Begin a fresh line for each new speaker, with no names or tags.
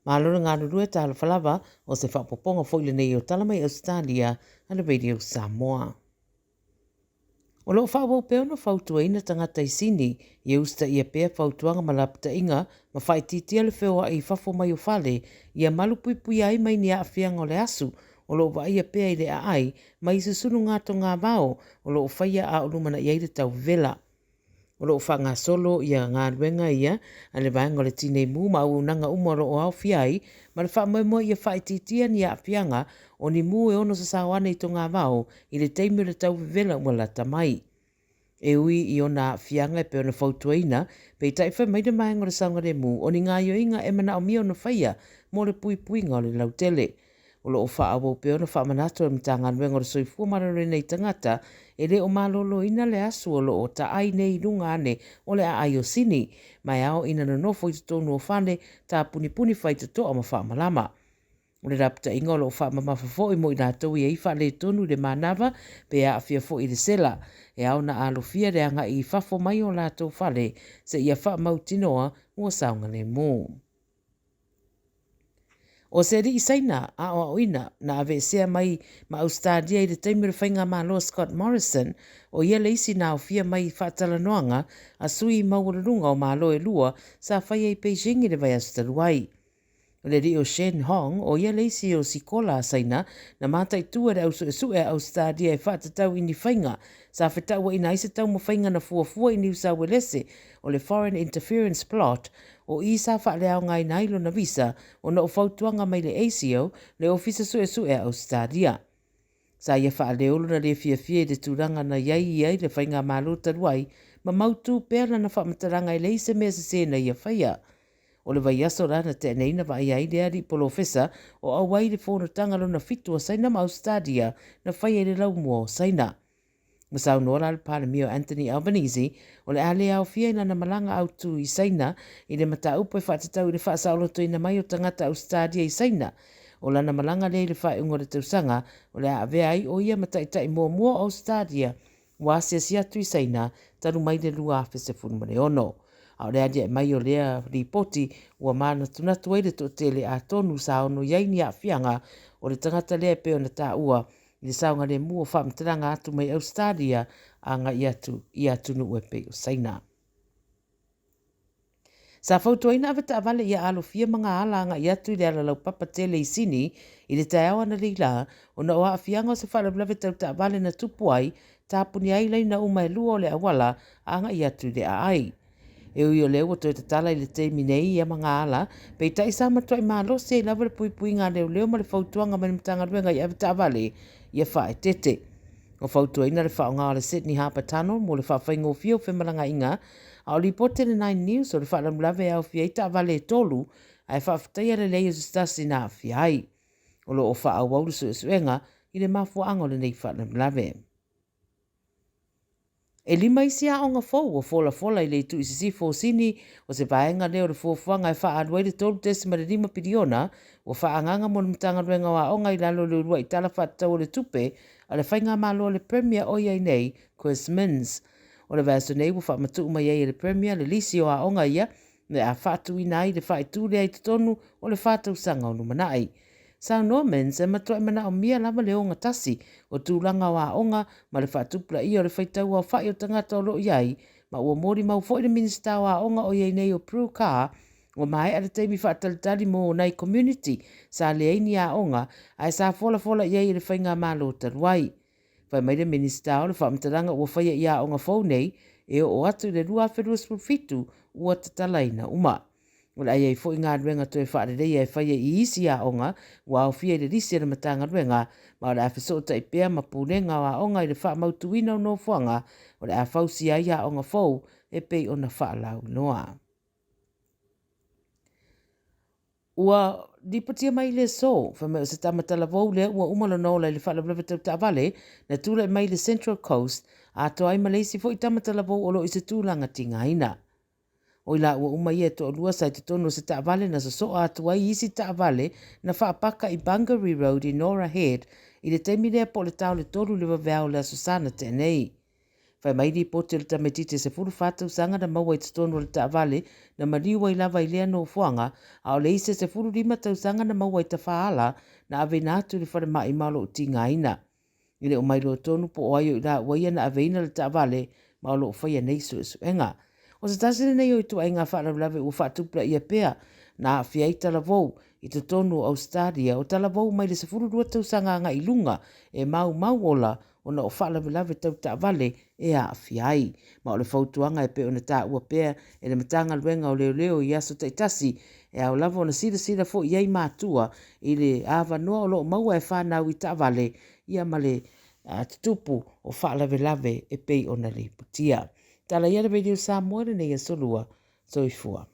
Malo le galulue, talofa lava, o se faaopoopoga foi lenei o Tala Mai Ausetalia a le Radio Samoa. O lo o faaauau pea ona fautuaina tagata i Sini ia usitaia pea fautuaga ma lapataiga ma faaitiitia le feoai i fafo mai o fale ia malupuipuia ai mai ni aafiaga o le asu o lo o vaaia pea i le aai mai i susunu gatogavao o lo o faia a o lumanai ai le tau vevela. O lo o faagasolo ia galuega ia a le Vaega o le Tinei Mu ma auaunaga uma o lo o aofia ai ma le faamoemoe ia faaitiitia ni aafiaga o ni mu e ono sasao ane i togavao i le taimi o le tau vevela ua lata mai. E ui i ona aafiaga e pei ona fautuaina, peitai fai mai le Vaega o le Saogalemu o ni gaoioiga e manaomia ona faia mo le puipuiga o le lautele. O lo o faaauau pea ona faamanatu e le Matagaluega o le Soifua Maloloina i tagata e le o maloloina le asu o lo o taai nei i luga ane o le aai o Sini, ma e ao ina nonofo i totonu o fale tapunipuni faitotoa ma faamalama. O le lapataiga o lo o faamamafa foi mo i latou e i ai faaletonu i le manava pe aafia foi i le sela, e ao ona alofia le agai i fafo mai o latou fale seia faamautinoa ua saogalemu. O se alii Saina aoaoina na aveesea mai ma Ausetalia i le taimi o le faigamalo a Scott Morrison, o ia le isi na aofia mai i faatalanoaga a sui maualuluga o Malo e lua sa faia i Beijing i le vaiaso talu ai. O le alii o Shen Hong, o ia le isi o sikola a Saina na mataitu e le au suesue a Ausetalia e faatatau i ni faiga sa fetauaina ai se taumafaiga na fuafua i Niu Sauelese o le Foreign Interference Plot, o i sa faaleaogaina ai lona visa ona o fautuaga mai le ASIO, le Ofisa Suesue a Ausetalia. Sa ia faaleo lona le fiafia i le tulaga na i ai ia i le faigamalo talu ai ma mautū pea lana faamatalaga e leai se mea sese na ia faia. O le vaiaso la na tea nei na vaaia ai le alii polofesa o auai i le fonotaga lona fitu a Saina ma Ausetalia na faia i le laumua o Saina. Ua saunoa la le Palemia o Anthony Albanese, o le a le aofia i lana malaga autu i Saina i le mataupu e faatatau i le faasaolotoina mai o tagata Ausetalia i Saina. O lana malaga lea i le faaiuga o le tausaga, o le a avea ai o ia ma taitai muamua o Ausetalia ua asiasi atu i Saina talu mai le 2016. A o le aliae mai o lea lipoti ua manatunatu ai le toatele atonu sa ono i ai ni aafiaga o le tagata lea e pei ona taua i le saogalemu o faamatalaga atu mai Ausetalia agai atu i atunuu e pei o Saina. Sa fautuaina avetaavale ia alofia ma gaala agai atu i le ala laupapa tele i Sini i le taeao analeila ona o aafiaga o se faalavelave tau taavale na tupu ai, tapuni ai laina uma e lua o le auala agai atu i le aai. E ui o lea ua toe tatala i le taimi nei ia magaala, peitai sa matuai malosi ai lava le puipuiga a leoleo ma le fautuaga mai le Matagaluega i avetaavale ia faaeteete. Ua fautuaina le faaaoga o le Sydney Harbour Tunnel mo le faafaigofie o femalagaaiga, a o lipoti a le Nine News o le faalavelave e aofia ai taavale e tolu, ae faafetaia le leai o se tasi na aafia ai. O lo o faaauau le suesuega i le mafuaaga o lenei faalavelave. E lima isi aoga fou ua folafola i le itu i sisifo o Sini, o se vaega lea o le fuafuaga e faaalu ai le $3.5 piliona ua faaagaaga mo le Matagaluega o Aoga i lalo o le uluai Tala Faatatau o le Tupe a le Faigamalo a le Premier o i ai nei, Chris Minns. O le vaiaso nei ua faamatuu mai ai e le Premier le lisi o aoga ia le a faatuina ai le faaitu lea i totonu o le fa tausaga o lumanai. Saunoa Minns e matuai manaomia lava le ogatasi o tulaga o aoga ma le faatupulaia o le faitau aofai o tagata o lo o i ai, ma ua molimau foi le Minisita o Aoga o i ai nei o Prue Car ua maea le taimi faatalitali mo nai community sa leai ni aoga ae sa folafola i ai e le faigamalo talu ai. Fai mai le Minisita o le faamatalaga ua faia i aoga fou nei e oo atu i le 2027 ua tatalaina uma. O le a i ai foi galuega toe faaleleia e faia i isi aoga ua aofia i le lisi a le Matagaluega, ma o le a fesootai pea ma Pulega o Aoga i le faamautuina o nofoaga o le a fausia ai aoga fou e pei ona faalauiloa. Ua lipotia mai i le aso, fai mai o se tama talavou lea ua uma lona ola i le faalavelave tau taavale na tulai mai i le Central Coast, atoa ai ma le isi foi tama talavou o lo o i se tulaga tigaina. Oi la ua uma ia e toalua sa i totonu o se taavale na sosoa atu ai isi taavale na faapaka i Bungaree Road i Norah Head i le taimi lea po o le ta o le tolu i le vaveao o le Aso Sa na tea nei. Fai mai lipoti o le tamaitiiti e 14 tausaga na maua i totonu o le taavale na maliu ai lava i lea nofoaga, a o le isi e 15 tausaga na maua i Tafaala na aveina atu i le falemai ma o lo o tigaina. E le o mailoa tonu po o ai o i laua ia na aveina le taavale ma o lo o faia nei suesuega. O se tasi lenei o ituaiga faalavelave ua faatupulaia pea na aafia ai talavou i totonu o Ausetalia, o talavou mai le 12 tausaga agai i luga e maumau ola ona o faalavelave tau taavale e aafia ai. Ma o le fautuaga e pei ona taua pea e le Matagaluega o Leoleo i aso taitasi, e ao lava ona silasila foi i ai matua i le avanoa o lo o maua e fanau i taavale ia ma le tutupu o faalavelave e pei ona lipotia. Tala ia le Radio Samoa i lenei aso Lua. Soifua.